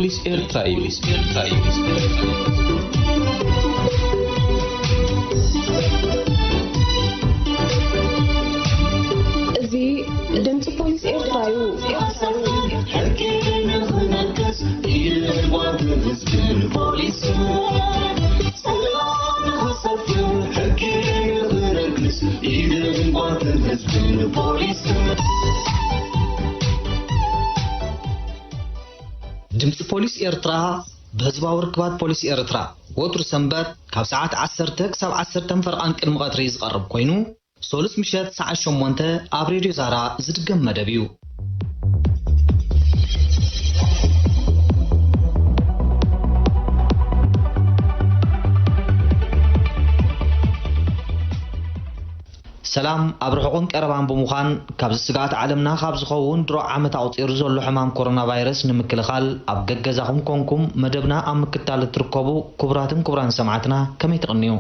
ፖሊስ ኤርትራ እዩ። ኤርትራ እዩ። እዚ ድምፂ ፖሊስ ኤርትራ እዩ። ሕጊ ንኽነግስ ኢድን ጓንትን ህዝብን ፖሊስን። ሰላም ንኽሰፍን ሕጊ ንኽነግስ ኢድን ጓንትን ህዝብን ፖሊስን። ድምፂ ፖሊስ ኤርትራ ብህዝባዊ ርክባት ፖሊስ ኤርትራ ወትሩ ሰንበት ካብ ሰዓት ዓሰርተ ክሳብ ዓሰርተ ፈርቓን ቅድሚ ቀትሪ ዝቐርብ ኮይኑ፣ ሶሉስ ምሸት ሰዓት ሸሞንተ ኣብ ሬድዮ ዛራ ዝድገም መደብ እዩ። ሰላም፣ ኣብ ርሑቕን ቀረባን ብምዃን ካብዚ ስግኣት ዓለምና ካብ ዝኸውን ድሮ ዓመት ኣቑጺሩ ዘሎ ሕማም ኮሮና ቫይረስ ንምክልኻል ኣብ ገገዛኹም ኮንኩም መደብና ኣብ ምክትታል እትርከቡ ክቡራትን ክቡራን ሰማዕትና ከመይ ትቕንዩ?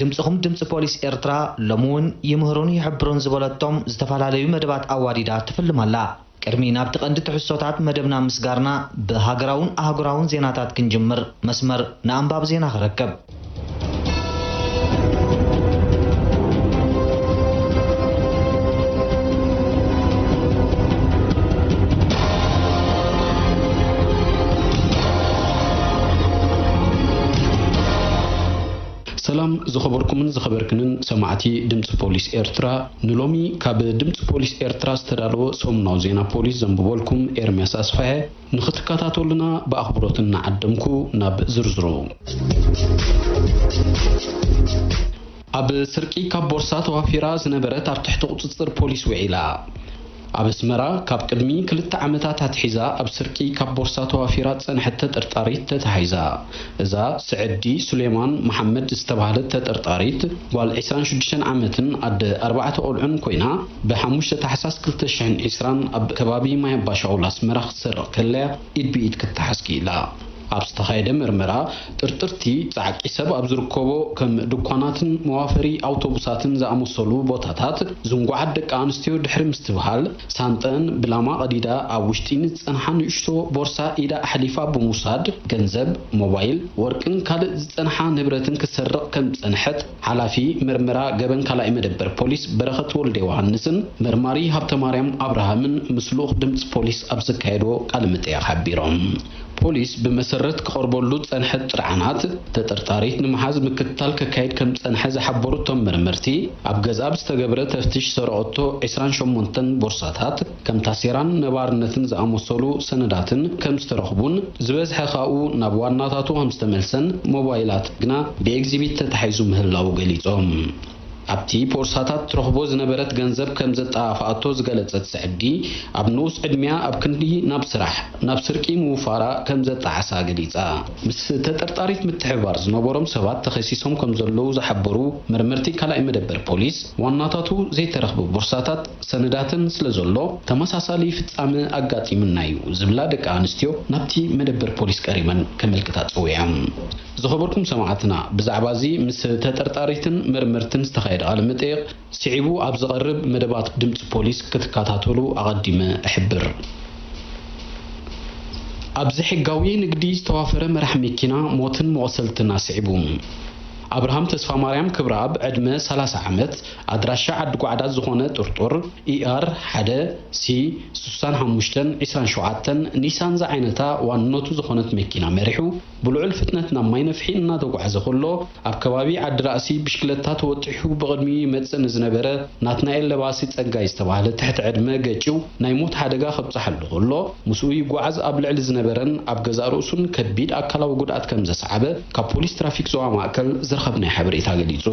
ድምጽኹም ድምጺ ፖሊስ ኤርትራ ሎሚ እውን ይምህሩን ይሕብሩን ዝበለቶም ዝተፈላለዩ መደባት ኣዋዲዳ ትፍልም ኣላ። ቅድሚ ናብቲ ቀንዲ ትሕዝቶታት መደብና ምስጋርና ብሃገራውን ኣህጉራውን ዜናታት ክንጅምር መስመር ንኣንባቢ ዜና ክረክብ። ሰላም ዝኸበርኩምን ዝኸበርክንን ሰማዕቲ ድምፂ ፖሊስ ኤርትራ፣ ንሎሚ ካብ ድምፂ ፖሊስ ኤርትራ ዝተዳለወ ሰሙናዊ ዜና ፖሊስ ዘንብበልኩም ኤርምያስ ኣስፋሄ። ንኽትከታተሉና ብኣኽብሮት እናዓደምኩ ናብ ዝርዝሩ። ኣብ ስርቂ ካብ ቦርሳ ተዋፊራ ዝነበረት ኣብ ትሕቲ ቁጽጽር ፖሊስ ውዒላ። ኣብ ኣስመራ ካብ ቅድሚ ክልተ ዓመታት ኣትሒዛ ኣብ ስርቂ ካብ ቦርሳ ተዋፊራ ዝጸንሐት ተጠርጣሪት ተታሒዛ። እዛ ስዕዲ ሱሌማን መሓመድ ዝተባህለት ተጠርጣሪት ጓል ዕስራን ሽዱሽተን ዓመትን ኣደ ኣርባዕተ ቆልዑን ኮይና፣ ብሓሙሽተ ታሕሳስ ክልተ ሽሕን ዕስራን ኣብ ከባቢ ማይ ኣባሻውል ኣስመራ ክትሰርቕ ከለያ ኢድ ብኢድ ክትተሓዝ ክኢላ። ኣብ ዝተኻየደ ምርመራ፣ ጥርጥርቲ ጻዕቂ ሰብ ኣብ ዝርከቦ ከም ድኳናትን መዋፈሪ ኣውቶቡሳትን ዝኣመሰሉ ቦታታት ዝንጓዓት ደቂ ኣንስትዮ ድሕሪ ምስትብሃል፣ ሳንጠን ብላማ ቀዲዳ ኣብ ውሽጢ ንዝጸንሓ ንእሽቶ ቦርሳ ኢዳ ኣሕሊፋ ብምውሳድ፣ ገንዘብ፣ ሞባይል፣ ወርቅን ካልእ ዝጸንሓ ንብረትን ክትሰርቕ ከም ዝጸንሐት ሓላፊ መርመራ ገበን ካልኣይ መደበር ፖሊስ በረኸት ወልደ ዮሃንስን መርማሪ ሃብተማርያም ኣብርሃምን ምስ ልኡኽ ድምጺ ፖሊስ ኣብ ዘካየድዎ ቃለ መጠይቕ ሓቢሮም። ፖሊስ ብመሰረት ክቐርበሉ ዝጸንሐ ጥርዓናት፣ ተጠርጣሪት ንምሓዝ ምክትታል ከካይድ ከም ዝጸንሐ ዝሓበሩ እቶም መርመርቲ፣ ኣብ ገዝኣ ብዝተገብረ ተፍትሽ ዝሰረቐቶ ዕስራን ሸሞንተን ቦርሳታት፣ ከም ታሴራን ነባርነትን ዝኣመሰሉ ሰነዳትን ከም ዝተረኽቡን፣ ዝበዝሐ ካብኡ ናብ ዋናታቱ ከም ዝተመልሰን፣ ሞባይላት ግና ብኤግዚቢት ተታሒዙ ምህላዉ ገሊጾም። ኣብቲ ቦርሳታት ትረኽቦ ዝነበረት ገንዘብ ከም ዘጠፋፍኣቶ ዝገለጸት ስዕዲ፣ ኣብ ንኡስ ዕድሚያ ኣብ ክንዲ ናብ ስራሕ፣ ናብ ስርቂ ምውፋራ ከም ዘጣዓሳ ገሊጻ። ምስ ተጠርጣሪት ምትሕብባር ዝነበሮም ሰባት ተኸሲሶም ከም ዘለዉ ዝሓበሩ መርመርቲ ካልኣይ መደበር ፖሊስ፣ ዋናታቱ ዘይተረኽበ ቦርሳታት ሰነዳትን ስለ ዘሎ፣ ተመሳሳሊ ፍጻመ ኣጋጢሙና እዩ ዝብላ ደቂ ኣንስትዮ ናብቲ መደበር ፖሊስ ቀሪበን ከመልክታ ጸዊዐን። ዝኸበርኩም ሰማዕትና፣ ብዛዕባ እዚ ምስ ተጠርጣሪትን መርመርትን ዝተኻየደ ቃለ መጠይቕ ስዒቡ ኣብ ዝቐርብ መደባት ድምፂ ፖሊስ ክትከታተሉ ኣቐዲመ እሕብር። ኣብዚ ሕጋዊ ንግዲ ዝተዋፈረ መራሕ መኪና ሞትን መቑሰልትን ኣስዒቡ። ኣብርሃም ተስፋማርያም ክብረኣብ፣ ዕድመ ሰላሳ ዓመት፣ ኣድራሻ ዓዲ ጓዕዳት ዝኾነ ጥርጡር፣ ኢኣር ሓደ ሲ ስሳን ሓሙሽተን ዕስራን ሸውዓተን ኒሳን ዝዓይነታ ዋንነቱ ዝኾነት መኪና መሪሑ፣ ብልዑል ፍጥነት ናብ ማይ ነፍሒ እናተጓዕዘ ከሎ፣ ኣብ ከባቢ ዓዲ ራእሲ ብሽክለታ ተወጢሑ ብቕድሚኡ ይመጽእ ንዝነበረ ናትናኤል ለባሲ ጸጋይ ዝተባህለ ትሕቲ ዕድመ ገጭው ናይ ሞት ሓደጋ ከብጽሓሉ ከሎ፣ ምስኡ ይጓዓዝ ኣብ ልዕሊ ዝነበረን ኣብ ገዛእ ርእሱን ከቢድ ኣካላዊ ጉድኣት ከም ዘስዓበ ካብ ፖሊስ ትራፊክ ዞባ ማእከል ዝረኸብናዮ ሓበሬታ ገሊጹ።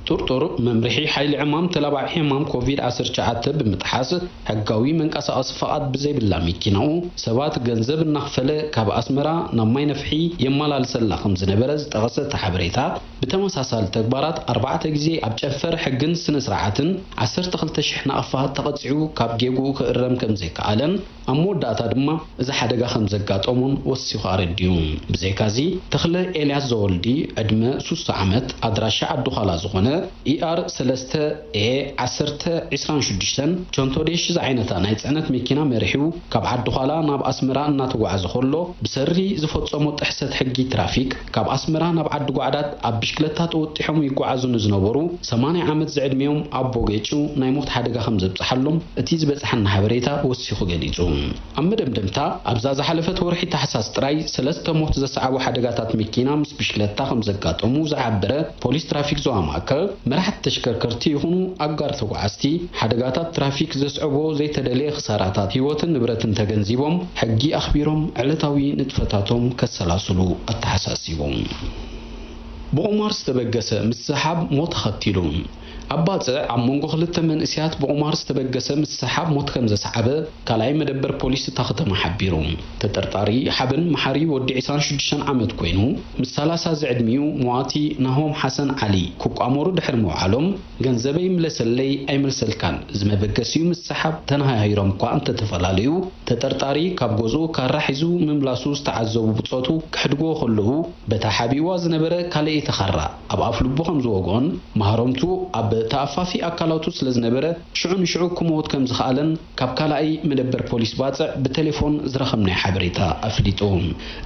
ጥርጡር መምርሒ ሓይሊ ዕማም ተላባዒ ዕማም ኮቪድ ዓሰርተ ትሽዓተ ብምጥሓስ ሕጋዊ መንቀሳቐሲ ፍቓድ ብዘይብላ መኪናኡ ሰባት ገንዘብ እናኽፈለ ካብ ኣስመራ ናብ ማይ ነፍሒ የመላልሰላ ከም ዝነበረ ዝጠቐሰ እቲ ሓበሬታ፣ ብተመሳሳሊ ተግባራት ኣርባዕተ ግዜ ኣብ ጨንፈር ሕግን ስነ ስርዓትን ዓሰርተ ክልተ ሽሕ ናቕፋ ተቐጺዑ ካብ ጌግኡ ክእረም ከም ዘይከኣለን ኣብ መወዳእታ ድማ እዚ ሓደጋ ከም ዘጋጠሞን ወሲኹ ኣረዲኡ። ብዘይካዚ፣ ተኽለ ኤልያስ ዘወልዲ፣ ዕድመ ሱሳ ዓመት፣ ኣድራሻ ዓዲ ዃላ ዝኾነ ኢኣር ሰለስተ ኤ ዓሰርተ ዕስራን ሽዱሽተን ቸንቶዴሽ ዝዓይነታ ናይ ጽዕነት መኪና መሪሑ ካብ ዓዲ ዃላ ናብ ኣስመራ እናተጓዓዘ ከሎ ብሰሪ ዝፈጸሞ ጥሕሰት ሕጊ ትራፊክ ካብ ኣስመራ ናብ ዓዲ ጓዕዳት ኣብ ብሽክለታ ተወጢሖም ይጓዓዙ ንዝነበሩ ሰማንያ ዓመት ዝዕድሚኦም ኣቦ ገይጹ ናይ ሞት ሓደጋ ከም ዘብጽሓሎም እቲ ዝበጽሓና ሓበሬታ ወሲኹ ገሊጹ። ኣብ መደምደምታ ኣብዛ ዝሓለፈት ወርሒ ታሕሳስ ጥራይ ሰለስተ ሞት ዘሰዓቡ ሓደጋታት መኪና ምስ ብሽክለታ ከም ዘጋጠሙ ዝሓበረ ፖሊስ ትራፊክ ዞባ ማእከል፣ መራሕቲ ተሽከርከርቲ ይኹኑ ኣጋር ተጓዓዝቲ፣ ሓደጋታት ትራፊክ ዘስዕቦ ዘይተደለየ ክሳራታት ህይወትን ንብረትን ተገንዚቦም፣ ሕጊ ኣኽቢሮም ዕለታዊ ንጥፈታቶም ከሰላስሉ ኣተሓሳሲቡ። ብቑማር ዝተበገሰ ምስሓብ ሞት ኣኸቲሉ። ኣብ ባጽዕ ኣብ መንጎ ክልተ መንእሰያት ብቑማር ዝተበገሰ ምስሓብ ሞት ከም ዘስዓበ ካልኣይ መደበር ፖሊስ እታ ከተማ ሓቢሩ። ተጠርጣሪ ሓበን መሓሪ ወዲ ዕስራን ሽዱሽተን ዓመት ኮይኑ፣ ምስ ሰላሳ ዝዕድሚኡ መዋቲ ናሆም ሓሰን ዓሊ ክቋመሩ ድሕሪ ምውዓሎም፣ "ገንዘበይ ምለሰለይ ኣይመልሰልካን" ዝመበገሲኡ ምስሓብ ተነሃሂሮም እኳ እንተተፈላለዩ፣ ተጠርጣሪ ካብ ገዝኡ ካራ ሒዙ ምምላሱ ዝተዓዘቡ ብጾቱ ከሕድግዎ ከለዉ፣ በታ ሓቢእዋ ዝነበረ ካልኣይቲ ካራ ኣብ ኣፍልቡ ከም ዝወግኦን፣ ማህረምቱ ኣብ ተኣፋፊ ኣካላቱ ስለ ዝነበረ፣ ሽዑ ንሽዑ ክመውት ከም ዝኸኣለን ካብ ካልኣይ መደበር ፖሊስ ባጽዕ ብቴሌፎን ዝረኸብናዮ ሓበሬታ ኣፍሊጡ።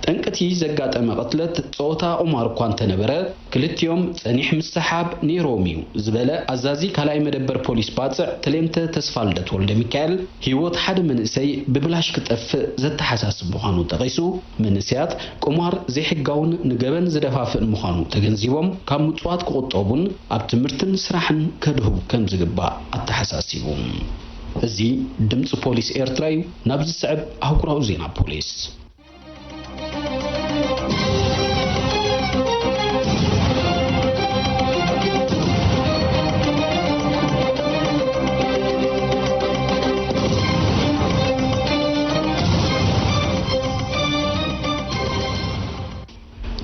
ጠንቅቲ ዘጋጠመ ቅትለት ጸወታ ቁማር እኳ እንተነበረ፣ ክልቲኦም ጸኒሕ ምስሓብ ነይሮም እዩ ዝበለ ኣዛዚ ካልኣይ መደበር ፖሊስ ባጽዕ ተሌምተ ተስፋልደት ወልደሚካኤል፣ ህይወት ሓደ መንእሰይ ብብላሽ ክጠፍእ ዘተሓሳስብ ምዃኑ ጠቒሱ፣ መንእሰያት ቁማር ዘይሕጋውን ንገበን ዝደፋፍእን ምዃኑ ተገንዚቦም፣ ካብ ምጽዋት ክቑጠቡን ኣብ ትምህርትን ስራሕን ከድህቡ ከም ዝግባእ ኣተሓሳሲቡ። እዚ ድምጺ ፖሊስ ኤርትራ እዩ። ናብ ዝስዕብ ኣህጉራዊ ዜና ፖሊስ።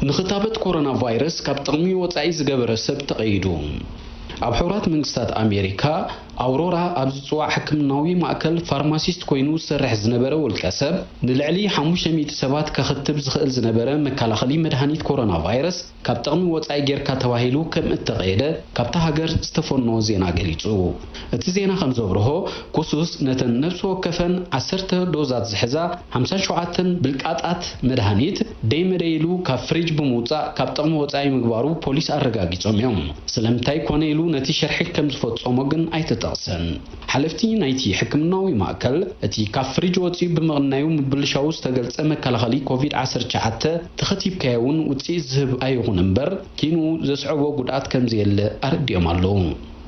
ንኽታበት ኮሮና ቫይረስ ካብ ጥቕሚ ወጻኢ ዝገበረ ሰብ ተቐይዱ። ኣብ ሕቡራት መንግስታት ኣሜሪካ፣ ኣውሮራ ኣብ ዝጽዋዕ ሕክምናዊ ማእከል ፋርማሲስት ኮይኑ ዝሰርሕ ዝነበረ ውልቀ ሰብ፣ ንልዕሊ ሓሙሽተ ሚእቲ ሰባት ከኽትብ ዝኽእል ዝነበረ መከላኸሊ መድሃኒት ኮሮና ቫይረስ ካብ ጥቕሚ ወጻኢ ጌርካ ተባሂሉ ከም እተቐየደ ካብታ ሃገር ዝተፈነወ ዜና ገሊጹ። እቲ ዜና ከም ዘብርሆ፣ ኩሱስ ነተን ነፍሲ ወከፈን ዓሰርተ ዶዛት ዝሕዛ ሓምሳን ሸውዓተን ብልቃጣት መድሃኒት ደይ መደይ ኢሉ ካብ ፍሪጅ ብምውጻእ ካብ ጥቕሚ ወጻኢ ምግባሩ ፖሊስ ኣረጋጊጾም እዮም። ስለምንታይ ኮነ ኢሉ ነቲ ሽርሒ ከም ዝፈጸሞ ግን ኣይተጠቕሰን። ሓለፍቲ ናይቲ ሕክምናዊ ማእከል፣ እቲ ካብ ፍሪጅ ወጺኡ ብምቕናዩ ምብልሻዉ ዝተገልጸ መከላኸሊ ኮቪድ ዓሰርተ ትሽዓተ ተኸቲብካዮ እውን ውጽኢት ዝህብ ኣይኹን እምበር፣ ኪንኡ ዘስዕቦ ጉድኣት ከም ዘየለ ኣረዲኦም ኣለዉ።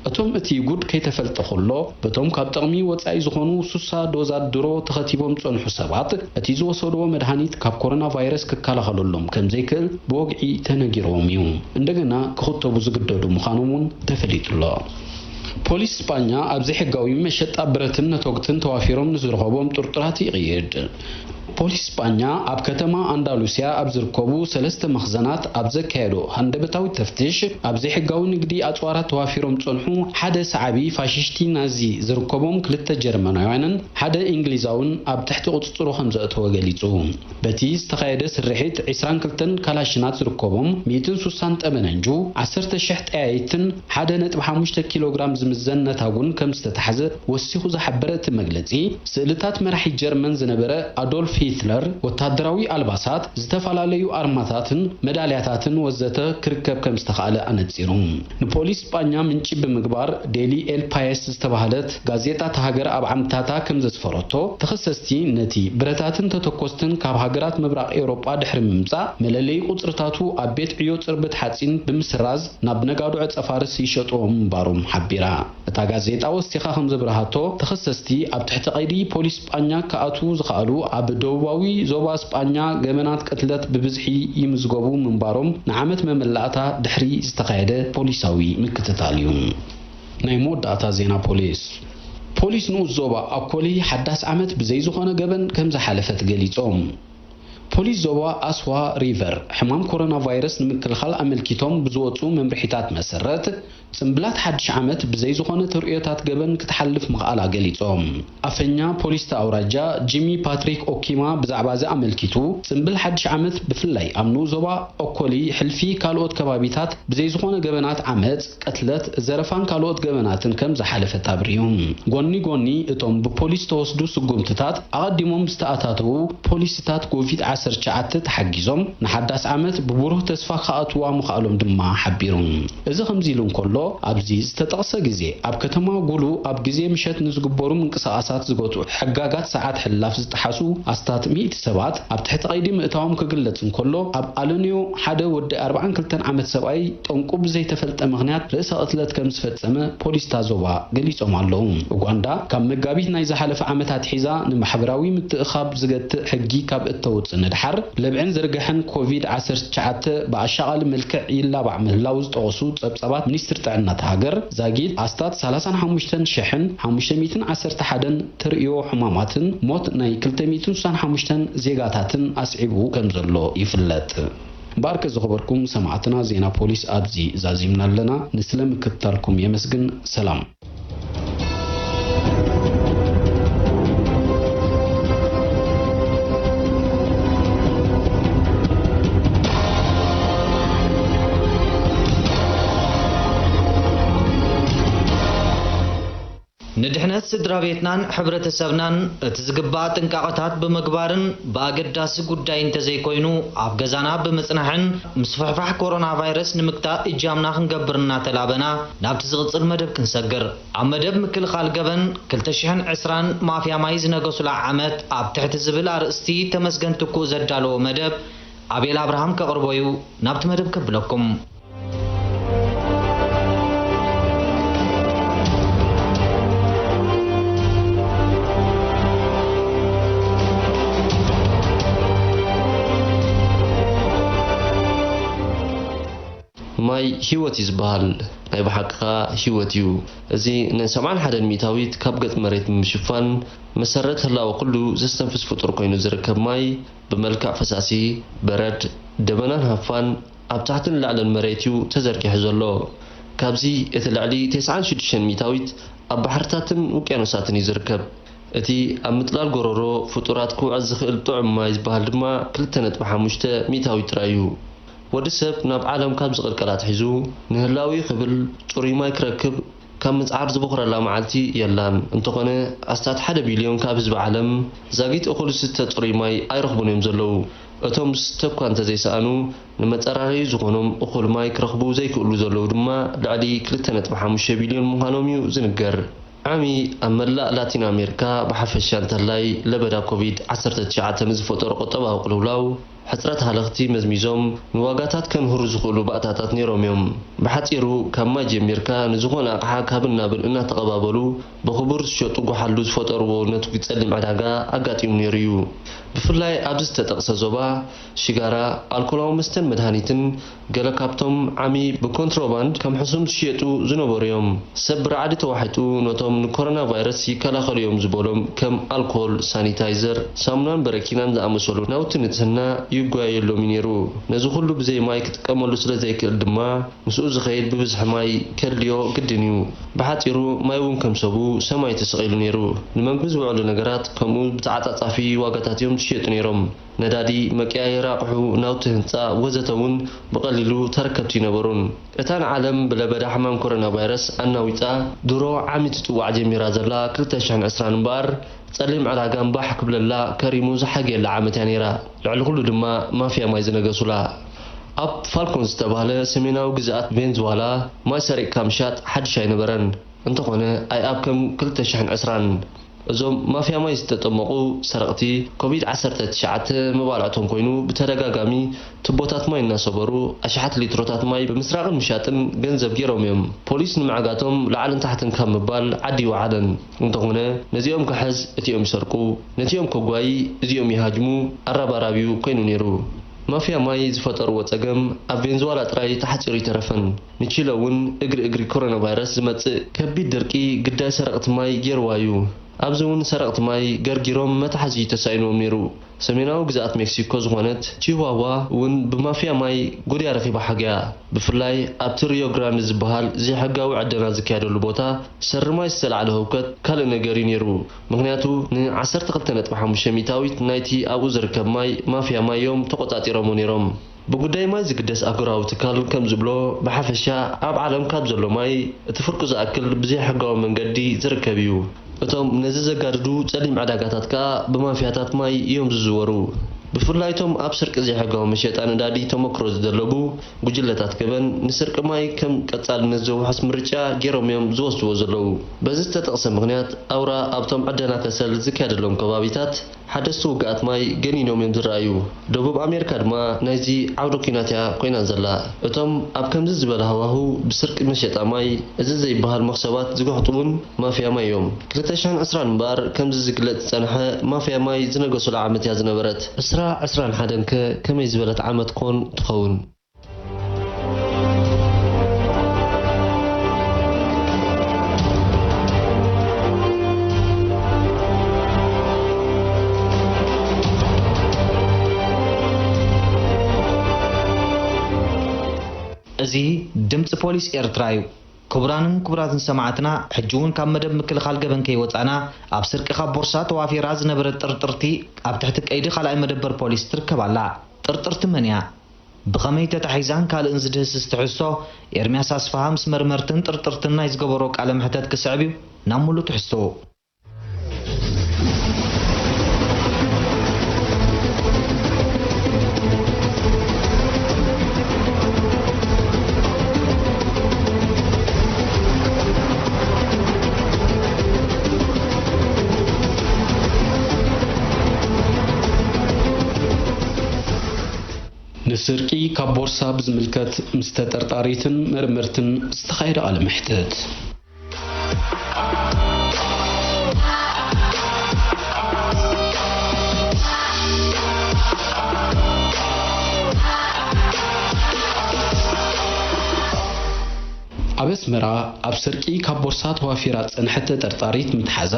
እቶም እቲ ጉድ ከይተፈልጠ ከሎ፣ በቶም ካብ ጥቕሚ ወጻኢ ዝኾኑ ሱሳ ዶዛት ድሮ ተኸቲቦም ዝጸንሑ ሰባት፣ እቲ ዝወሰድዎ መድሃኒት ካብ ኮሮና ቫይረስ ክከላኸለሎም ከም ዘይክእል ብወግዒ ተነጊርዎም እዩ። እንደገና ክኽተቡ ዝግደዱ ምዃኖም እውን ተፈሊጡ ኣሎ። ፖሊስ ስጳኛ ኣብ ዘይሕጋዊ መሸጣ ብረትን ነቶግትን ተዋፊሮም ንዝረኸቦም ጥርጡራት ይቕይድ። ፖሊስ ስጳኛ ኣብ ከተማ ኣንዳሉስያ ኣብ ዝርከቡ ሰለስተ መኽዘናት ኣብ ዘካየዶ ሃንደበታዊ ተፍትሽ፣ ኣብ ዘይሕጋዊ ንግዲ ኣጽዋራት ተዋፊሮም ዝጸንሑ ሓደ ሰዓቢ ፋሽስቲ ናዚ ዝርከቦም ክልተ ጀርመናውያንን ሓደ እንግሊዛውን ኣብ ትሕቲ ቁጽጽሩ ከም ዘእተወ ገሊጹ። በቲ ዝተኻየደ ስርሒት፣ ዕስራን ክልተን ካላሽናት ዝርከቦም ሚእትን ሱሳን ጠበነንጁ፣ ዓሰርተ ሽሕ ጠያይትን ሓደ ነጥቢ ሓሙሽተ ኪሎ ግራም ዝምዘን ነታጉን ከም ዝተታሕዘ ወሲኹ ዝሓበረ እቲ መግለጺ፣ ስእልታት መራሒ ጀርመን ዝነበረ ኣዶልፍ ሂትለር፣ ወታደራዊ ኣልባሳት፣ ዝተፈላለዩ ኣርማታትን መዳልያታትን ወዘተ ክርከብ ከም ዝተኻእለ ኣነጺሩ። ንፖሊስ ስጳኛ ምንጪ ብምግባር፣ ዴሊ ኤል ፓየስ ዝተባህለት ጋዜጣ እታ ሃገር ኣብ ዓምድታታ ከም ዘስፈረቶ፣ ተኸሰስቲ ነቲ ብረታትን ተተኮስትን ካብ ሃገራት ምብራቕ ኤውሮጳ ድሕሪ ምምጻእ፣ መለለዪ ቁጽርታቱ ኣብ ቤት ዕዮ ጽርብት ሓጺን ብምስራዝ ናብ ነጋዶ ዕጸ ፋርስ ይሸጥዎ ምንባሮም ሓቢራ። እታ ጋዜጣ ወሲኻ ከም ዘብርሃቶ፣ ተኸሰስቲ ኣብ ትሕቲ ቀይዲ ፖሊስ ስጳኛ ክኣትዉ ዝኸኣሉ ኣብ ደቡባዊ ዞባ ስጳኛ ገበናት ቅትለት ብብዝሒ ይምዝገቡ ምንባሮም ንዓመት መመላእታ ድሕሪ ዝተኻየደ ፖሊሳዊ ምክትታል እዩ። ናይ መወዳእታ ዜና ፖሊስ። ፖሊስ ንኡስ ዞባ ኣኮሊ ሓዳስ ዓመት ብዘይ ዝኾነ ገበን ከም ዝሓለፈት ገሊጾም። ፖሊስ ዞባ ኣስዋ ሪቨር ሕማም ኮሮና ቫይረስ ንምክልኻል ኣመልኪቶም ብዝወጹ መምርሒታት መሰረት፣ ጽምብላት ሓድሽ ዓመት ብዘይ ዝኾነ ተርእዮታት ገበን ክትሓልፍ ምኽኣላ ገሊጾም። ኣፈኛ ፖሊስ እቲ ኣውራጃ ጂሚ ፓትሪክ ኦኪማ ብዛዕባ እዚ ኣመልኪቱ፣ ጽምብል ሓድሽ ዓመት ብፍላይ ኣብ ንኡስ ዞባ ኦኮሊ ሕልፊ ካልኦት ከባቢታት ብዘይ ዝኾነ ገበናት ዓመጽ፣ ቅትለት፣ ዘረፋን ካልኦት ገበናትን ከም ዝሓለፈት ኣብርዩ። ጎኒ ጎኒ እቶም ብፖሊስ ዝተወስዱ ስጉምትታት ኣቐዲሞም ዝተኣታተዉ ፖሊሲታት ኮቪድ ዓሰርተ ትሽዓተ ተሓጊዞም ንሓዳስ ዓመት ብብሩህ ተስፋ ክኣትዋ ምኽኣሎም ድማ ሓቢሩ። እዚ ከምዚ ኢሉ እንከሎ፣ ኣብዚ ዝተጠቕሰ ግዜ ኣብ ከተማ ጉሉ ኣብ ግዜ ምሸት ንዝግበሩ ምንቅስቓሳት ዝገትኡ ሕጋጋት ሰዓት ሕላፍ ዝጠሓሱ ኣስታት ሚእቲ ሰባት ኣብ ትሕቲ ቀይዲ ምእታዎም ክግለጽ እንከሎ፣ ኣብ ኣለንዮ ሓደ ወዲ ኣርብዓን ክልተን ዓመት ሰብኣይ ጠንቁ ብዘይተፈልጠ ምኽንያት ርእሰ ቅትለት ከም ዝፈጸመ ፖሊስ እታ ዞባ ገሊጾም ኣለዉ። ኡጋንዳ ካብ መጋቢት ናይ ዝሓለፈ ዓመት ኣትሒዛ ንማሕበራዊ ምትእኻብ ዝገትእ ሕጊ ካብ እተውጽእ ንድሓር፣ ለብዕን ዝርግሐን ኮቪድ ዓሰርተ ትሽዓተ ብኣሻቓሊ መልክዕ ይላባዕ ምህላው ዝጠቐሱ ጸብጻባት ሚኒስትሪ ጥዕና እታ ሃገር፣ ዛጊት ኣስታት ሰላሳን ሓሙሽተን ሽሕን ሓሙሽተ ሚእትን ዓሰርተ ሓደን ተርእዮ ሕማማትን ሞት ናይ ክልተ ሚእትን ስሳን ሓሙሽተን ዜጋታትን ኣስዒቡ ከም ዘሎ ይፍለጥ። እምበኣርከ ዝኸበርኩም ሰማዕትና፣ ዜና ፖሊስ ኣብዚ ዛዚምና ኣለና። ንስለ ምክትታልኩም የመስግን። ሰላም። ንድሕነት ስድራ ቤትናን ሕብረተሰብናን እቲ ዝግባእ ጥንቃቐታት ብምግባርን ብኣገዳሲ ጉዳይ እንተዘይኮይኑ ኣብ ገዛና ብምጽናሕን ምስፍሕፋሕ ኮሮና ቫይረስ ንምግታእ እጃምና ክንገብር እናተላበና ናብቲ ዝቕጽል መደብ ክንሰግር። ኣብ መደብ ምክልኻል ገበን ክልተ ሽሕን ዕስራን ማፍያ ማይ ዝነገሱላ ዓመት ኣብ ትሕቲ ዝብል ኣርእስቲ ተመስገን ትኩእ ዘዳለዎ መደብ ኣቤል ኣብርሃም ከቕርቦ እዩ። ናብቲ መደብ ከብለኩም። ማይ ህይወት እዩ ዝበሃል። ናይ ብሓቂ ከኣ ህይወት እዩ። እዚ ን ሰብዓን ሓደን ሚእታዊት ካብ ገጽ መሬት ብምሽፋን፣ መሰረት ህላወ ኩሉ ዘስተንፍስ ፍጡር ኮይኑ ዝርከብ ማይ፣ ብመልክዕ ፈሳሲ፣ በረድ፣ ደበናን ሃፋን፣ ኣብ ታሕትን ላዕልን መሬት እዩ ተዘርጊሑ ዘሎ። ካብዚ እቲ ልዕሊ ተስዓን ሽዱሽተን ሚእታዊት ኣብ ባሕርታትን ውቅያኖሳትን እዩ ዝርከብ። እቲ ኣብ ምጥላል ጎረሮ ፍጡራት ክውዕል ዝኽእል ጥዑም ማይ ዝበሃል ድማ ክልተ ነጥቢ ሓሙሽተ ሚእታዊት ጥራይ እዩ። ወዲ ሰብ ናብ ዓለም ካብ ዝቕልቀል ኣትሒዙ ንህላዊ ክብል ጽሩይ ማይ ክረክብ ካብ ምጽዓር ዝበኹረላ መዓልቲ የላን። እንተኾነ፣ ኣስታት ሓደ ቢልዮን ካብ ህዝቢ ዓለም ዛጊት እኹል ዝስተ ጽሩይ ማይ ኣይረኽቡን እዮም ዘለዉ። እቶም ዝስተ እኳ እንተዘይሰኣኑ፣ ንመጸራረዪ ዝኾኖም እኹል ማይ ክረኽቡ ዘይክእሉ ዘለዉ ድማ ልዕሊ ክልተ ነጥቢ ሓሙሽተ ቢልዮን ምዃኖም እዩ ዝንገር። ዓሚ ኣብ መላእ ላቲን ኣሜሪካ ብሓፈሻ እንተላይ ለበዳ ኮቪድ ዓሰርተ ትሽዓተ ንዝፈጠሮ ቁጠባዊ ቅልውላው፣ ሕጽረት ሃለኽቲ መዝሚዞም ንዋጋታት ከንህሩ ዝኽእሉ ባእታታት ነይሮም እዮም። ብሓጺሩ፣ ካብ ማይ ጀሚርካ ንዝኾነ ኣቕሓ ካብን ናብን እናተቐባበሉ ብኽቡር ዝሸጡ ጓሓሉ ዝፈጠርዎ ነትጒ ጸሊም ዕዳጋ ኣጋጢሙ ነይሩ እዩ። ብፍላይ ኣብዚ ዝተጠቕሰ ዞባ፣ ሽጋራ፣ ኣልኮላዊ መስተን መድሃኒትን ገለ ካብቶም ዓሚ ብኮንትሮባንድ ከም ሕሱም ዝሽየጡ ዝነበሩ እዮም። ሰብ ብራዕዲ ተዋሒጡ ነቶም ንኮሮና ቫይረስ ይከላኸሉ እዮም ዝበሎም ከም ኣልኮል፣ ሳኒታይዘር፣ ሳሙናን በረኪናን ዝኣመሰሉ ናውቲ ንጽህና ይጓየሎም እዩ ነይሩ። ነዚ ኩሉ ብዘይ ማይ ክጥቀመሉ ስለ ዘይክእል ድማ ምስኡ ዝኸይድ ብብዝሒ ማይ ከድልዮ ግድን እዩ። ብሓጺሩ ማይ እውን ከም ሰቡ ሰማይ ተሰቒሉ ነይሩ። ንመግቢ ዝውዕሉ ነገራት ከምኡ ብተዓጻጻፊ ዋጋታት እዮም ዝሽየጡ ነይሮም። ነዳዲ፣ መቀያየሪ ኣቕሑ፣ ናውቲ ህንጻ ወዘተ እውን ብቐሊሉ ተረከብቲ ኣይነበሩን። እታ ንዓለም ብለበዳ ሕማም ኮሮና ቫይረስ ኣናዊጻ ድሮ ዓሚ ትጽዋዕ ጀሚራ ዘላ ክልተ ሽሕን ዕስራን እምበኣር፣ ጸሊም ዕዳጋ እምባሕ ክብለላ ከሪሙ ዝሓግየላ ዓመት እያ ነይራ። ልዕሊ ኩሉ ድማ ማፍያ ማይ ዝነገሱላ። ኣብ ፋልኮን ዝተባህለ ሰሜናዊ ግዝኣት ቬንዙዋላ ማይ ሰሪቕካ ምሻጥ ሓድሽ ኣይነበረን። እንተኾነ፣ ኣይኣብ ከም ክልተ ሽሕን ዕስራን እዞም ማፍያ ማይ ዝተጠመቑ ሰረቕቲ ኮቪድ ዓሰርተ ትሽዓተ መባልዕቶም ኮይኑ ብተደጋጋሚ ቱቦታት ማይ እናሰበሩ ኣሽሓት ሊትሮታት ማይ ብምስራቕን ምሻጥን ገንዘብ ገይሮም እዮም። ፖሊስ ንምዕጋቶም ላዕልን ታሕትን ካብ ምባል ዓዲ ይወዓለን። እንተኾነ ነዚኦም ክሕዝ እቲኦም ይሰርቁ፣ ነቲኦም ከጓዪ እዚኦም ይሃጅሙ ኣራባራቢኡ ኮይኑ ነይሩ። ማፍያ ማይ ዝፈጠርዎ ጸገም ኣብ ቬንዙዋላ ጥራይ ተሓጺሩ ኣይተረፈን። ንቺለ እውን እግሪ እግሪ ኮሮና ቫይረስ ዝመጽእ ከቢድ ድርቂ ግዳይ ሰረቕቲ ማይ ገይርዋ እዩ። ኣብዚ እውን ሰረቕቲ ማይ ገርጊሮም መትሓዚ ተሳኢንዎም ነይሩ። ሰሜናዊ ግዝኣት ሜክሲኮ ዝኾነት ቺሁዋዋ እውን ብማፍያ ማይ ጎድያ ረኺባ ሓገያ። ብፍላይ ኣብቲ ሪዮ ግራንድ ዝበሃል ዘይሕጋዊ ዕደና ዝካየደሉ ቦታ ሰሪ ማይ ዝተላዕለ ህውከት ካልእ ነገር እዩ ነይሩ። ምኽንያቱ ን ዓሰርተ ክልተ ነጥቢ ሓሙሽተ ሚእታዊት ናይቲ ኣብኡ ዝርከብ ማይ ማፍያ ማይ እዮም ተቖጻጺሮሞ ነይሮም። ብጉዳይ ማይ ዝግደስ ኣህጉራዊ ትካል ከም ዝብሎ፣ ብሓፈሻ ኣብ ዓለም ካብ ዘሎ ማይ እቲ ፍርቁ ዝኣክል ብዘይሕጋዊ መንገዲ ዝርከብ እዩ። እቶም ነዚ ዘጋድዱ ጸሊም ዕዳጋታት ከኣ ብማፍያታት ማይ እዮም ዝዝወሩ። ብፍላይ እቶም ኣብ ስርቂ ዘይሕጋዊ መሸጣ ነዳዲ ተመክሮ ዝደለቡ ጉጅለታት ገበን፣ ንስርቂ ማይ ከም ቀጻልነት ዘውሕስ ምርጫ ገይሮም እዮም ዝወስድዎ ዘለዉ። በዚ ዝተጠቕሰ ምኽንያት፣ ኣውራ ኣብቶም ዕደና ከሰል ዝካየደሎም ከባቢታት፣ ሓደስቲ ውግኣት ማይ ገኒኖም እዮም ዝረኣዩ። ደቡብ ኣሜሪካ ድማ ናይዚ ዓውደ ኲናት እያ ኮይና ዘላ። እቶም ኣብ ከምዚ ዝበለ ሃዋህው ብስርቂ መሸጣ ማይ እዚ ዘይበሃል መኽሰባት ዝገሕጡ እውን ማፍያ ማይ እዮም። ክልተ ሽሕን ዕስራን እምበኣር ከምዚ ዝግለጽ ዝጸንሐ ማፍያ ማይ ዝነገሱላ ዓመት እያ ዝነበረት። ዕስራ ዕስራን ሓደን ከ ከመይ ዝበለት ዓመት ኮን ትኸውን? እዚ ድምፂ ፖሊስ ኤርትራ እዩ። ክቡራንን ክቡራትን ሰማዕትና፣ ሕጂ እውን ካብ መደብ ምክልኻል ገበን ከይወጻና፣ ኣብ ስርቂ ካብ ቦርሳ ተዋፊራ ዝነበረት ጥርጥርቲ ኣብ ትሕቲ ቀይዲ ካልኣይ መደበር ፖሊስ ትርከብ ኣላ። ጥርጥርቲ መን እያ? ብኸመይ ተታሒዛን ካልእን ዝድህስስ ትሕዝቶ ኤርምያስ ኣስፍሃ ምስ መርመርትን ጥርጥርትን ናይ ዝገበሮ ቃለ መሕተት ክስዕብ እዩ። ናብ ሙሉእ ትሕዝቶ። ንስርቂ ካብ ቦርሳ ብዝምልከት ምስ ተጠርጣሪትን መርመርትን ዝተኻየደ ቃለ መሕትት። ኣብ ኣስመራ ኣብ ስርቂ ካብ ቦርሳ ተዋፊራ ዝጸንሐት ተጠርጣሪት ምትሓዛ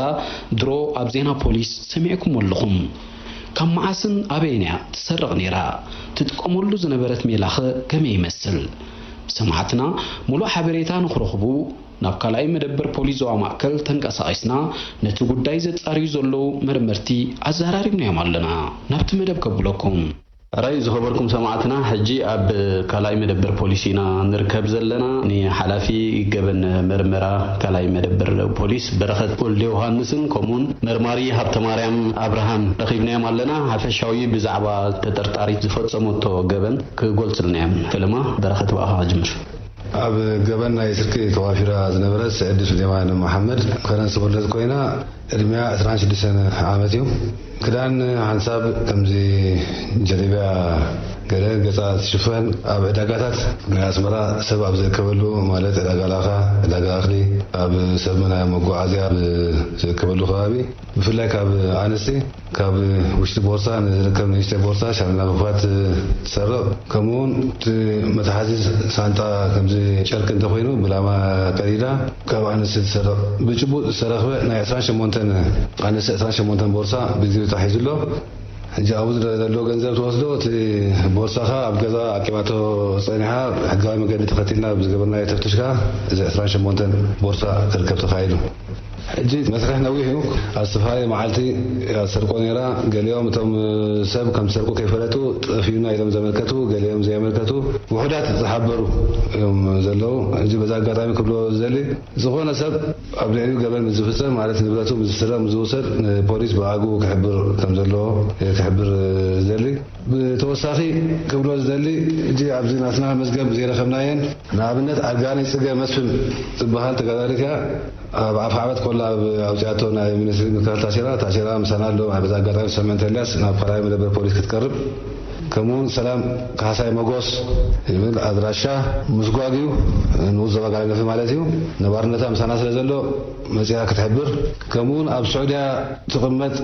ድሮ ኣብ ዜና ፖሊስ ሰሚዕኩሞ ኣለኹም። ካብ መዓስን ኣበይን እያ ትሰርቕ ነይራ? ትጥቀመሉ ዝነበረት ሜላኸ ከመይ ይመስል? ሰማዕትና ሙሉእ ሓበሬታ ንኽረኽቡ ናብ ካልኣይ መደበር ፖሊስ ዞባ ማእከል ተንቀሳቒስና ነቲ ጉዳይ ዘጻርዩ ዘለዉ መርመርቲ ኣዘራሪብናዮም ኣለና። ናብቲ መደብ ከብለኩም። ሕራይ ዝኸበርኩም ሰማዕትና፣ ሕጂ ኣብ ካልኣይ መደበር ፖሊስ ኢና ንርከብ ዘለና። ንሓላፊ ገበን መርመራ ካልኣይ መደበር ፖሊስ በረኸት ወልደ ዮሃንስን ከምኡውን መርማሪ ሃብተማርያም ኣብርሃም ረኺብናዮም ኣለና። ሓፈሻዊ ብዛዕባ ተጠርጣሪት ዝፈጸመቶ ገበን ክገልጽልና እዮም። ፈለማ በረኸት ብኣኻ ክጅምር። ኣብ ገበን ናይ ስርቂ ተዋፊራ ዝነበረት ስዕዲ ሱሌማን መሓመድ ከረን ዝተወለደት ኮይና፣ ዕድሜኣ ዕስራን ሽዱሽተን ዓመት እዩ። ክዳን ሓንሳብ ከምዚ ጀለቢያ ገለ ገጻ ትሽፈን፣ ኣብ ዕዳጋታት ናይ ኣስመራ ሰብ ኣብ ዝእከበሉ፣ ማለት ዕዳጋ ላኻ፣ ዕዳጋ እኽሊ፣ ኣብ ሰብ ናይ መጓዓዝያ ኣብ ዝእከበሉ ከባቢ፣ ብፍላይ ካብ ኣንስቲ ካብ ውሽጢ ቦርሳ ንዝርከብ ንእሽተይ ቦርሳ ሻንዳ ምኽፋት ትሰርቕ። ከምኡ እውን እቲ መትሓዚ ሳንጣ ከምዚ ጨርቂ እንተኾይኑ ብላማ ቀዲዳ ካብ ኣንስቲ ትሰርቕ። ብጭቡጥ ዝተረኽበ ናይ ዕስራን ሸሞንተን፣ ኣንስቲ ዕስራን ሸሞንተን ቦርሳ ብግዜ ተታሒዙ ኣሎ። ሕጂ ኣብኡ ዝለ-፣ ዘሎ ገንዘብ ትወስዶ፣ እቲ ቦርሳ ኸኣ ኣብ ገዛ ኣቂባቶ ጸኒሓ፣ ሕጋዊ መገዲ ተኸቲልና ብዝገበርናዮ ተፍትሽ ከኣ እዚ ዕስራን ሸሞንተን ቦርሳ ክርከብ ተኻኢሉ። ሕጂ መስርሕ ነዊሕ እዩ። ኣብ ዝተፈላለየ መዓልቲ እያ ትሰርቆ ነይራ። ገሊኦም እቶም ሰብ ከም ዝሰርቁ ከይፈለጡ ጠፊኡና ኢሎም ዘመልከቱ፣ ገሊኦም ዘየመልከቱ ውሑዳት ዝሓበሩ እዮም ዘለዉ። ሕጂ በዚ ኣጋጣሚ ክብሎ ዝደሊ፣ ዝኾነ ሰብ ኣብ ልዕሊኡ ገበን ምስ ዝፍጸም፣ ማለት ንብረቱ ምስ ዝስረቕ፣ ምስ ዝውሰድ፣ ንፖሊስ ብኣግኡ ክሕብር ከም ዘለዎ ክሕብር ዝደሊ። ብተወሳኺ ክብሎ ዝደሊ፣ ሕጂ ኣብዚ ናትና መዝገብ ዘይረኸብናየን፣ ንኣብነት ኣርጋኒ ጽገ መስፍን ዝበሃል ተጋዳሊት እያ። ኣብ ኣፍ ዓመት ኮላ ኣብ ኣውፅኣቶ ናይ ሚኒስትሪ ምክልኻል ታሴራ፣ ታሴራ ምሳና ኣሎ። በዚ ኣጋጣሚ ሰመንተ ኤልያስ ናብ ካልኣይ መደበር ፖሊስ ክትቀርብ። ከምኡውን ሰላም ካሕሳይ መጎስ ይብል፣ ኣድራሻ ምስጓግ እዩ፣ ንኡስ ዞባ ጋለገፊ ማለት እዩ። ነባርነታ ምሳና ስለ ዘሎ መፂኣ ክትሕብር። ከምኡውን ኣብ ስዑድያ ትቕመጥ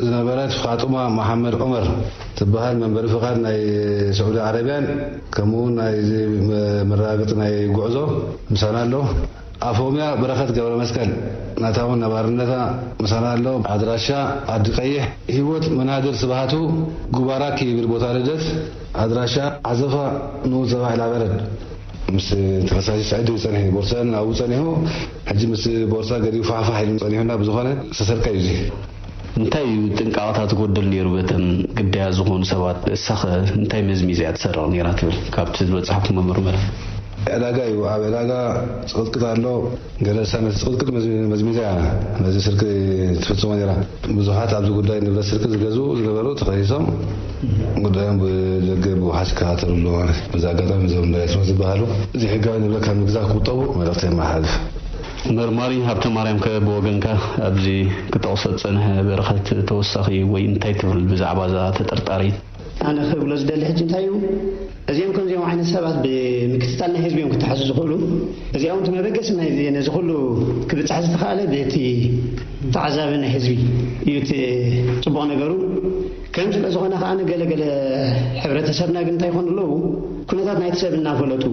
ዝነበረት ፋጡማ መሓመድ ዑመር ትበሃል መንበሪ ፍቓድ ናይ ስዑዲ ዓረብያን ከምኡውን ናይዚ መ-፣ መረጋገፂ ናይ ጉዕዞ ምሳና ኣሎ። ኣፎምያ በረኸት ገብረ መስቀል፣ ናታ እውን ነባርነታ ምሳና ኣሎ። ኣድራሻ ዓዲ ቀይሕ። ህይወት መናድር ስብሃቱ፣ ጉባራ ክይብል ቦታ ልደት። ኣድራሻ ዓዘፋ ንኡስ ዘባ ኢላበረድ። ምስ ተኸሳሲ ስዕዲ ጸኒሑ፣ ቦርሳ ናብኡ ጸኒሑ፣ ሕጂ ምስ ቦርሳ ገዲኡ ፋሕፋሕ ኢሉ ጸኒሑና። ብዝኾነ ዝተሰርቀ እዩ እዚ። እንታይ እዩ ጥንቃቐታት ጎደል ነይሩ በተን ግዳያት ዝኾኑ ሰባት? እሳኸ እንታይ መዝሚዛ እያ ትሰርቕ ነይራ ትብል ካብቲ ዝበጻሕኩም መመርመሪ? ዕዳጋ እዩ። ኣብ ዕዳጋ ጽቕጥቅጥ ኣሎ። ገለ እሳ ነቲ ጽቕጥቅጥ መዝ-፣ መዝሚዛ እያ ነዚ ስርቂ ትፍጽሞ ነይራ። ብዙሓት ኣብዚ ጉዳይ ንብረት ስርቂ ዝገዝኡ ዝነበሩ ተኸሲሶም ጉዳዮም ብደገ ብውሓት ይከታተሉ ኣለዉ ማለት እዩ። በዚ ኣጋጣሚ እዞም እንዳያስመ ዝበሃሉ ዘይሕጋዊ ንብረት ካብ ምግዛእ ክቁጠቡ መልእኽቲ የመሓላልፍ። መርማሪ ሃብተማርያም ከ ብወገንካ ኣብዚ ክጠቕሶ ዝጸንሐ በረኸት ተወሳኺ ወይ እንታይ ትብል ብዛዕባ እዛ ተጠርጣሪት? ኣነ ክብሎ ዝደሊ ሕጂ እንታይ እዩ፣ እዚኦም ከምዚኦም ዓይነት ሰባት ብምክትታል ናይ ህዝቢ እዮም ክተሓዙ ዝኽእሉ። እዚኣ እውን እቲ መበገሲ ናይ ነዚ ኩሉ ክብጻሕ ዝተኻእለ በቲ ተዓዛቢ ናይ ህዝቢ እዩ እቲ ጽቡቕ ነገሩ። ከም ስለ ዝኾነ ከኣ ገለገለ ሕብረተሰብና ግን እንታይ ይኾኑ ኣለዉ፣ ኩነታት ናይቲ ሰብ እናፈለጡ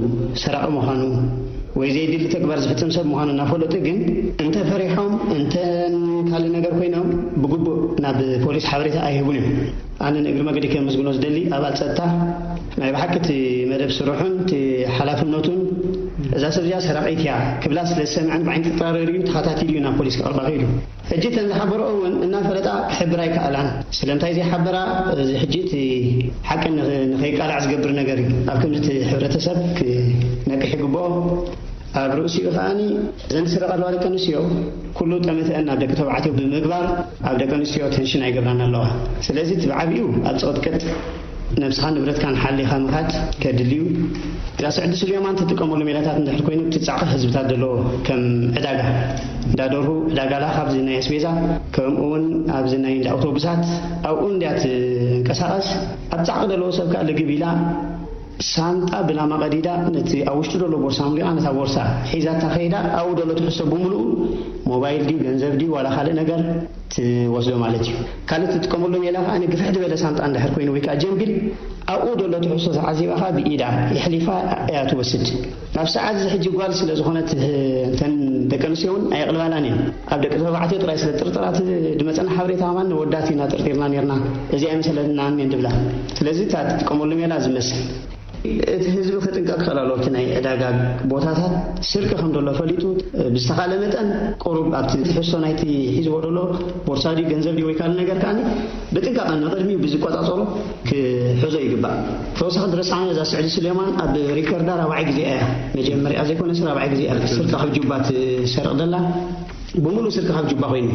ሰራቒ ምዃኑ ወይ ዘይድሊ ተግባር ዝፍጽም ሰብ ምዃኑ እናፈለጡ ግን እንተ ፈሪሖም እንተ ካልእ ነገር ኮይኖም ብግቡእ ናብ ፖሊስ ሓበሬታ ኣይህቡን እዮም። ኣነ ንእግሪ መገዲ ከመስግኖ ዝደሊ ኣባል ጸጥታ ናይ ብሓቂ እቲ መደብ ስርሑን እቲ ሓላፍነቱን እዛ ሰብ እዚኣ ሰራቒት እያ ክብላ ስለ ዝሰምዐን ብዓይኒ ጥራሪ ርእዩ ተኸታቲሉ እዩ ናብ ፖሊስ ክቐርባ ከይዱ። ሕጂ እተን ዝሓበረኦ እውን እናፈለጣ ክሕብር ኣይከኣላን። ስለምንታይ ዘይሓበራ? እዚ ሕጂ እቲ ሓቂ ንኸ-፣ ንኸይቃላዕ ዝገብር ነገር እዩ። ኣብ ከምዚ እቲ ሕብረተሰብ ክነቅሕ ይግብኦ። ኣብ ርእሲኡ ከኣኒ እዘን ዝስረቓ ዘለዋ ደቂ ኣንስትዮ ኩሉ ጠመተአን ናብ ደቂ ተባዕትዮ ብምግባር ኣብ ደቂ ኣንስትዮ ተንሽን ኣይገብራን ኣለዋ። ስለዚ እቲ ብዓቢኡ ኣብ ጽቕጥቅጥ ነብስኻን ንብረትካን ሓሊኻ ምኻድ ከድሊ እዩ። እዛ ስዕዲ ስልዮማን ትጥቀመሉ ሜላታት እንድሕር ኮይኑ፣ እቲ ጻዕቒ ህዝብታት ዘለዎ ከም ዕዳጋ እንዳ ደርሁ፣ ዕዳጋ ላኻ ኣብዚ ናይ ኣስቤዛ፣ ከምኡ እውን ኣብዚ ናይ እንዳ ኣውቶቡሳት ኣብኡ እንድያ ትንቀሳቐስ። ኣብ ጻዕቒ ዘለዎ ሰብ ከኣ ልግብ ኢላ ሳንጣ ብላማ ቀዲዳ ነቲ ኣብ ውሽጡ ዘሎ ቦርሳ ኣምሊቓ ነታ ቦርሳ ሒዛታ ከይዳ ኣብኡ ዘሎ ትሕዝቶ ብምሉኡ ሞባይል ድዩ ገንዘብ ድዩ ዋላ ካልእ ነገር ትወስዶ ማለት እዩ። ካልእ ትጥቀመሉ ሜላ ከኣ ግፍሕ ዝበለ ሳንጣ እንድሕር ኮይኑ ወይ ከኣ ጀምቢል ኣብኡ ዘሎ ትሕዝቶ ተዓዚባ ከኣ ብኢዳ የሕሊፋ እያ ትወስድ። ኣብ ሰዓት እዚ ሕጂ ጓል ስለ ዝኾነት እተን ደቂ ኣንስትዮ እውን ኣየቕልባላን እየን። ኣብ ደቂ ተባዕትዮ ጥራይ ስለ ጥርጥራት ድመፀና ሓበሬታ ከማን ንወዳት ኢና ጠርጢርና ነርና። እዚ ኣይመሰለናን እየን ድብላ። ስለዚ እታ ትጥቀመሉ ሜላ ዝመስል እቲ ህዝቢ ክጥንቀቅ ክኽእል ኣለዎ። እቲ ናይ ዕዳጋ ቦታታት ስርቂ ከም ዘሎ ፈሊጡ ብዝተኻለ መጠን ቁሩብ ኣብቲ ትሕዝቶ ናይቲ ሒዝዎ ዘሎ ቦርሳ ድዩ ገንዘብ ድዩ ወይ ካልእ ነገር ከኣ ብጥንቃቐ ንቕድሚኡ ብዝቆጻጸሮ ክሕዞ ይግባእ። ተወሳኺ ዝረሳዕና እዛ ስዕዲ ስሌማን ኣብ ሪከርዳ ራብዓይ ግዜ እያ። መጀመሪያ ዘይኮነስ ራብዓይ ግዜ እያ ስርቂ ካብ ጁባ ትሰርቕ ዘላ። ብምሉእ ስርቂ ካብ ጁባ ኮይኑ።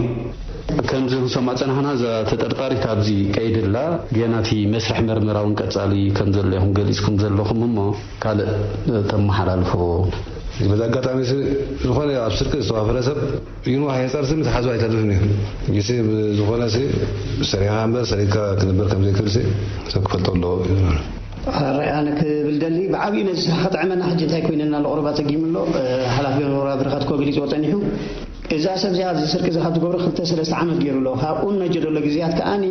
ከምዚ ክንሰማ ጸናሕና፣ እዛ ተጠርጣሪት ኣብዚ ከይድላ፣ ገና እቲ መስርሕ መርመራ እውን ቀጻሊ ከም ዘሎ ኢኹም ገሊጽኩም ዘለኹም እሞ፣ ካልእ ተመሓላልፎ። በዚ ኣጋጣሚ ሲ፣ ዝኾነ ኣብ ስርቂ ዝተዋፈረ ሰብ ይንዋሕ የንጻር ሲ ምትሓዙ ኣይተርፍን እዩ። ይሲ ዝኾነ ሲ፣ ሰሪኻ እምበር ሰሪካ ክነብር ከም ዘይክእል ሲ፣ ሰብ ክፈልጦ ኣለዎ። ሕራይ ኣነ ክብል ደሊ፣ ብዓብዩ ነዚ ስራሕ ከጥዕመና ሕጂ እንታይ ኮይነና ኣሎ፣ ቁሩብ ኣጸጊሙ ኣሎ። እ፣ ሓላፊ ወረዳ ብረኸት ኮ ገሊጽዎ ጸኒሑ። እዛ ሰብ እዚኣ ኣብዚ ስርቂ እዚ ካብ ትገብሮ ክልተ ሰለስተ ዓመት ገይሩ ኣሎ። ካብኡ ነጀ ዘሎ ግዜያት ከኣኒ፣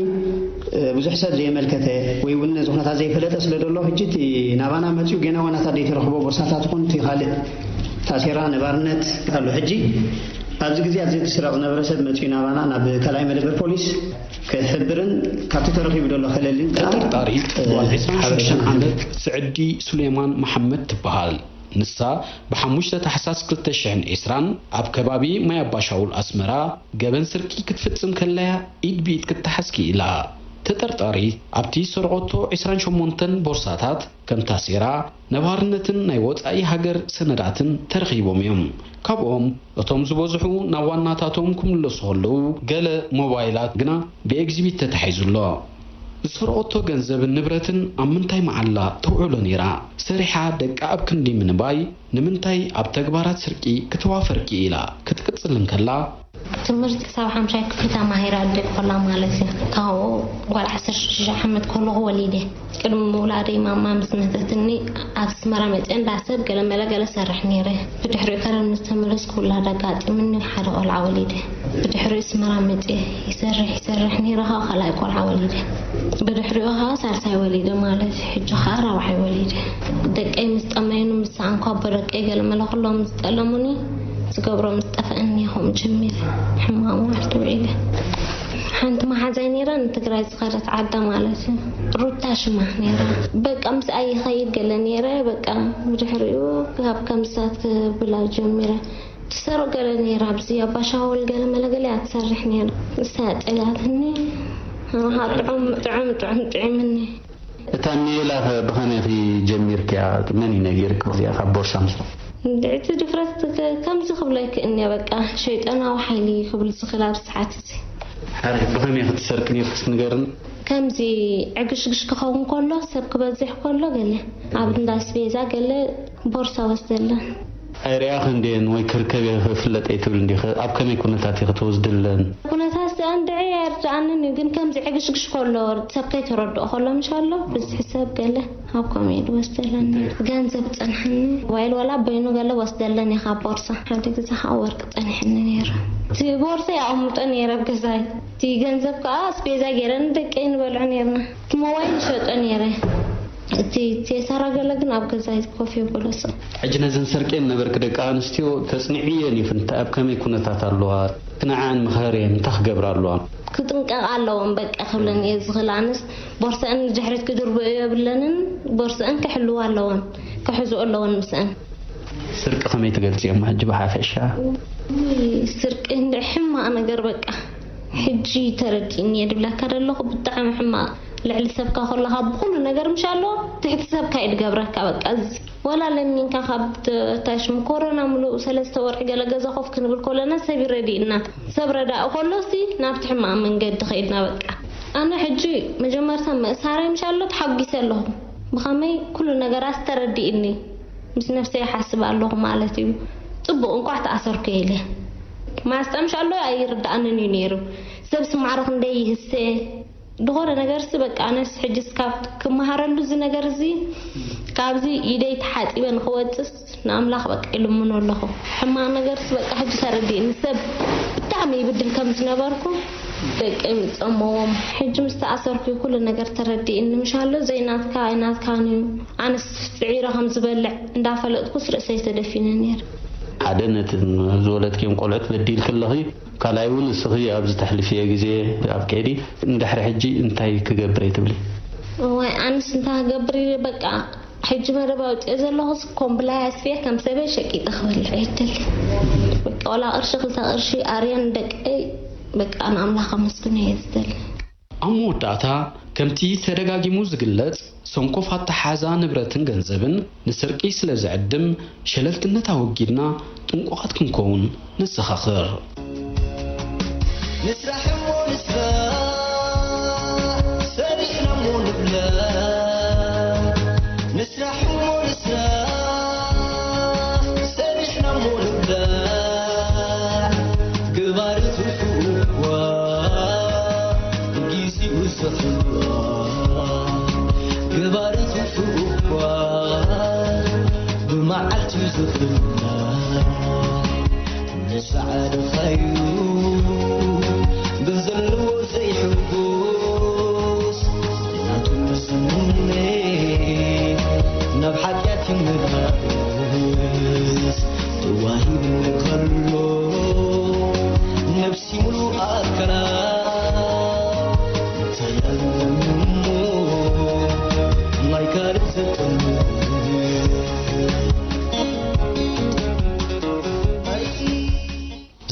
እ፣ ብዙሕ ሰብ ዘየመልከተ ወይ እውን ነዚ ኩነታት ዘይፈለጠ ስለ ዘሎ፣ ሕጂ እቲ ናባና መጺኡ ገና ዋናታት ዘይተረኽቦ ቦርሳታት ይኹን እቲ ካልእ ታሴራ ነባርነት ኣሎ። ሕጂ ኣብዚ ግዜ ኣብዚ ዝስረቕ ዝነበረ ሰብ መጺኡ ናባና ናብ ካልኣይ መደበር ፖሊስ ክሕብርን ካብቲ ተረኺቡ ዘሎ ከለልን ከኣ፣ ተጠርጣሪት እ፣ ጓል ዕስራን ሽዱሽተን ሓበሻ ዓመት ስዕዲ ሱሌማን መሓመድ ትበሃል። ንሳ ብሓሙሽተ ታሕሳስ ክልተ ሽሕን ዕስራን ኣብ ከባቢ ማይ ኣባሻውል ኣስመራ ገበን ስርቂ ክትፍጽም ከለያ ኢድ ብኢድ ክትተሓዝ ክኢላ። ተጠርጣሪት ኣብቲ ዝሰርቖቶ ዕስራን ሸሞንተን ቦርሳታት ከም ታሴራ፣ ነባርነትን ናይ ወጻኢ ሃገር ሰነዳትን ተረኺቦም እዮም። ካብኦም እቶም ዝበዝሑ ናብ ዋናታቶም ክምለሱ ከለዉ፣ ገለ ሞባይላት ግና ብኤግዚቢት ተታሒዙ ኣሎ። ዝሰርቖቶ ገንዘብን ንብረትን ኣብ ምንታይ መዓላ ተውዕሎ ነይራ? ሰሪሓ ደቃ ኣብ ክንዲ ምንባይ ንምንታይ ኣብ ተግባራት ስርቂ ክትዋፈር ክኢላ? ክትቅጽል እንከላ፣ ትምህርቲ ክሳብ ሓምሻይ ክፍሊ ተማሂረ ኣደግኩላ ማለት እዩ። ካብኡ ጓል ዓሰርተ ሽዱሽተ ዓመት ከለኹ ወሊደ። ቅድሚ ምውላደይ ማማ ምስ መተትኒ ኣብ ኣስመራ መፅአ እንዳ ሰብ ገለመለ ገለ ሰርሕ ነይረ። ብድሕሪኡ ከረን ምስ ተመለስኩ ውላድ ኣጋጢምኒ ሓደ ቆልዓ ወሊደ። ብድሕሪኡ ኣስመራ መፅአ ይሰርሕ ይሰርሕ ነይረ፣ ከዓ ካልኣይ ቆልዓ ወሊደ። ብድሕሪኡ ከዓ ሳልሳይ ወሊደ ማለት እዩ። ሕጂ ከዓ ራብዓይ ወሊደ። ደቀይ ምስ ጠመዩኒ ምስ ሰኣንኩ ኣቦ ደቀይ ገለመለ ኩሎም ዝጠለሙኒ ዝገብሮ ምስ ጠፍአኒ ኢኹም ጀሚረ ሕማም ዋሕዲ ውዒለ። ሓንቲ መሓዛይ ነይራ ንትግራይ ዝኸደት ዓዳ ማለት እዩ። ሩታ ሽማ ነይራ። በቃ ምስኣ ይኸይድ ገለ ነይረ። በቃ ብድሕሪኡ ካብ ከምሳት ክብላ ጀሚረ። ትሰሮ ገለ ነይራ ኣብዚ ኣባሻወል ገለ መለገለ እያ ትሰርሕ ነይራ። ንሳ ጠላትኒ። ጥዑም ጥዑም ጥዑም ጥዒምኒ። እታ ኔላ ኸ ብኸመይ ጀሚርክያ? መን እዩ ነጊርክ እዚኣ ካብ ቦርሳ ምስ እቲ ድፍረት ከ- ከምዚ ክብሎ ይክእልኒ በቃ ሸይጣናዊ ሓይሊ ክብል ዝኽእል ኣብ ሰዓት እዚ። ሓረ ብኸመይ ክትሰርቅ ነርክስ ንገርን። ከምዚ ዕግሽግሽ ክኸውን ከሎ ሰብ ክበዝሕ ከሎ ገለ ኣብ እንዳ ኣስቤዛ ገለ ቦርሳ ወስደለን። ኣይርያ ክንደየን ወይ ክርከብ እየ ክፍለጥ እየ ትብል እንዲኸ ኣብ ከመይ ኩነታት እየ ክትወስድለን? ኩነታት ዝኣንድዐ ኣይርድኣንን እዩ ግን ከምዚ ዕግሽግሽ ከሎ ሰብ ከይተረድኦ ከሎ ምሻሎ ብዝሒ ሰብ ገለ ኣብ ከምኡ ኢሉ ወስደለኒ። ገንዘብ ጸንሐኒ። ሞባይል ዋላ በይኑ ገለ ወስደለኒ ካብ ቦርሳ። ሓደ ግዜ ከዓ ወርቂ ጸኒሕኒ ነይሩ። እቲ ቦርሳ ይኣምጦ ነይረ ኣብ ገዛይ። እቲ ገንዘብ ከዓ ኣስቤዛ ገይረ ንደቀይ ንበልዖ ነይርና። እቲ ሞባይል ይሸጦ ነይረ። እቲ ቴሳራ ገለ ግን ኣብ ገዛይ ኮፍ የበሎ ሰብ። ሕጂ ነዘን ሰርቄን ነበርክ ደቂ ኣንስትዮ ተጽንዕየን ኢኽን ኣብ ከመይ ኩነታት ኣለዋ? ክንዓን ምኸርየን እንታይ ክገብራ ኣለዋ? ክጥንቀቕ ኣለዎም በቃ ክብለን እየ ዝኽእል ኣነስ ቦርሰአን ንድሕሪት ክድርብኡ የብለንን ቦርሰአን ክሕልዋ ኣለወን ክሕዝኦ ኣለወን ምስአን ስርቂ ከመይ ትገልጽ እሞ ሕጂ ብሓፈሻ ውይ ስርቂ እንደ ሕማቕ ነገር በቃ ሕጂ ተረዲእኒ እየ ድብለካ ደለኹ ብጣዕሚ ሕማቕ ልዕሊ ሰብካ ከለኻ ብኩሉ ነገር ምሽ ኣሎ ትሕቲ ሰብካ እዩ ድገብረካ በቃ እዚ ወላ ለሚንካ ካብ ታሽም ኮሮና ምሉእ ሰለስተ ወርሒ ገለ ገዛ ኮፍ ክንብል ኮለና ሰብ ይረድእና ሰብ ረዳእ ኮሎሲ ናብቲ ሕማቕ መንገዲ ከይድና በቃ ኣነ ሕጂ መጀመርታ መእሳረይ ምሽ ኣሎ ተሓጒሰ ኣለኹ ብኸመይ ኩሉ ነገራት ተረዲእኒ ምስ ነፍሰይ ይሓስብ ኣለኹ ማለት እዩ ጽቡቕ እንቋዕ ተኣሰርኩ ኢለ ማስጠምሽ ኣሎ ኣይርድኣንን እዩ ነይሩ ሰብ ስማዕረ ክንደይ ይህሰ ዝኾነ ነገርሲ በቃ ኣነስ ሕጅስ ካብ ክመሃረሉ እዚ ነገር እዚ ካብዚ ኢደይ ተሓፂበ ንክወፅስ ንኣምላኽ በቃ ይልምኖ ኣለኹ ሕማቕ ነገርስ በቃ ሕጂ ተረዲእኒ ሰብ ብጣዕሚ ይብድል ከም ዝነበርኩ ደቂ ምፀመዎም ሕጂ ምስ ተኣሰርኩ ኩሉ ነገር ተረዲእኒ ምሻሎ ዘይናትካ ኣይናትካን እዩ ኣነስ ፅዒረ ከም ዝበልዕ እንዳፈለጥኩስ ርእሰይ ተደፊነ ነይረ ሓደ ነቲ ዝወለድክዮም ቆልዑት በዲልኪ ኣለኺ ካልኣይ እውን እስኺ ኣብዚ ተሕልፍዮ ግዜ ኣብ ከይዲ ንድሕሪ ሕጂ እንታይ ክገብር እየ ትብሊ? እዋይ ኣነስ እንታይ ክገብር ኢለ በቃ ሕጂ መረብ ኣውፅኦ ዘለኹስ ኮምብላይ ኣስፍየ ከም ሰበይ ሸቂጠ ክበልዕ እየ ዝደሊ በቃ ዋላ ቅርሺ ክልተ ቅርሺ ኣርየ ንደቀይ በቃ ንኣምላኽ ከመስግኖ እየ ዝደሊ። ኣብ መወዳእታ ከምቲ ተደጋጊሙ ዝግለጽ ሰንኮፍ ኣተሓዛ ንብረትን ገንዘብን ንስርቂ ስለ ዝዕድም ሸለልትነት ኣወጊድና ጥንቁቓት ክንከውን ነዘኻኽር። ንስራሕ እሞ ንስራሕ ሰሪሕና እሞ ንብላዕ ንስራሕ እሞ ንስራሕ ሰሪሕና እሞ ንብላዕ ገባሪ ትርፉ እኳ ጊዜኡ ዝኽላ ገባሪ ትርፉ እኳ ብመዓልቱ ዝኽላ ንሰዓድኻዩ ብዘለዎ ዘይሕጎስ ናቱ ምስምነ ናብ ሓጢኣት ይመላለስ ተዋሂብኒ ከሎ ነፍሲ ሙሉእ ኣካላ እንታይ ኣለኒ እሞ ናይ ካልእ ዘጠምት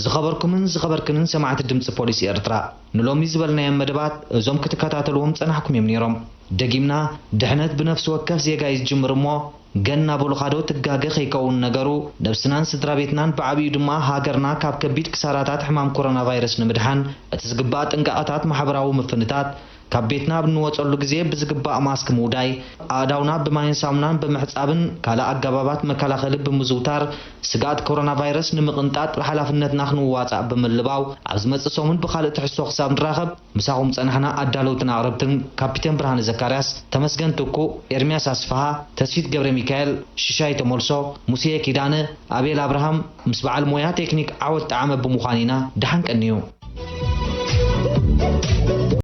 ዝኸበርኩምን ዝኸበርክንን ሰማዕቲ ድምፂ ፖሊስ ኤርትራ፣ ንሎሚ ዝበልናዮም መደባት እዞም ክትከታተልዎም ጸናሕኩም እዮም ነይሮም። ደጊምና፣ ድሕነት ብነፍሲ ወከፍ ዜጋ እዩ ዝጅምር እሞ፣ ገና በሉኻዶ ትጋገ ከይከውን ነገሩ፣ ነብስናን ስድራ ቤትናን ብዓብዩ ድማ ሃገርና ካብ ከቢድ ክሳራታት ሕማም ኮሮና ቫይረስ ንምድሓን እቲ ዝግባእ ጥንቃቐታት ማሕበራዊ ምፍንታት፣ ካብ ቤትና ኣብ እንወጸሉ ግዜ ብዝግባእ ማስክ ምውዳይ፣ ኣእዳውና ብማይን ሳሙናን ብምሕጻብን ካልእ ኣገባባት መከላኸሊ ብምዝውታር ስግኣት ኮሮና ቫይረስ ንምቕንጣጥ ሓላፍነትና ክንዋጻእ ብምልባው፣ ኣብ ዝመጽእ ሰሙን ብኻልእ ትሕዝቶ ክሳብ ንራኸብ፣ ምሳኹም ዝጸናሕና ኣዳለውትን ኣቕረብትን ካፒቴን ብርሃነ ዘካርያስ፣ ተመስገን ትኩእ፣ ኤርምያስ ኣስፍሃ፣ ተስፊት ገብረሚካኤል፣ ሽሻይ ተመልሶ፣ ሙሴ ኪዳነ፣ ኣቤል ኣብርሃም፣ ምስ በዓል ሞያ ቴክኒክ ዓወት ጠዓመ ብምዃን ኢና። ደሓን ቀንዩ።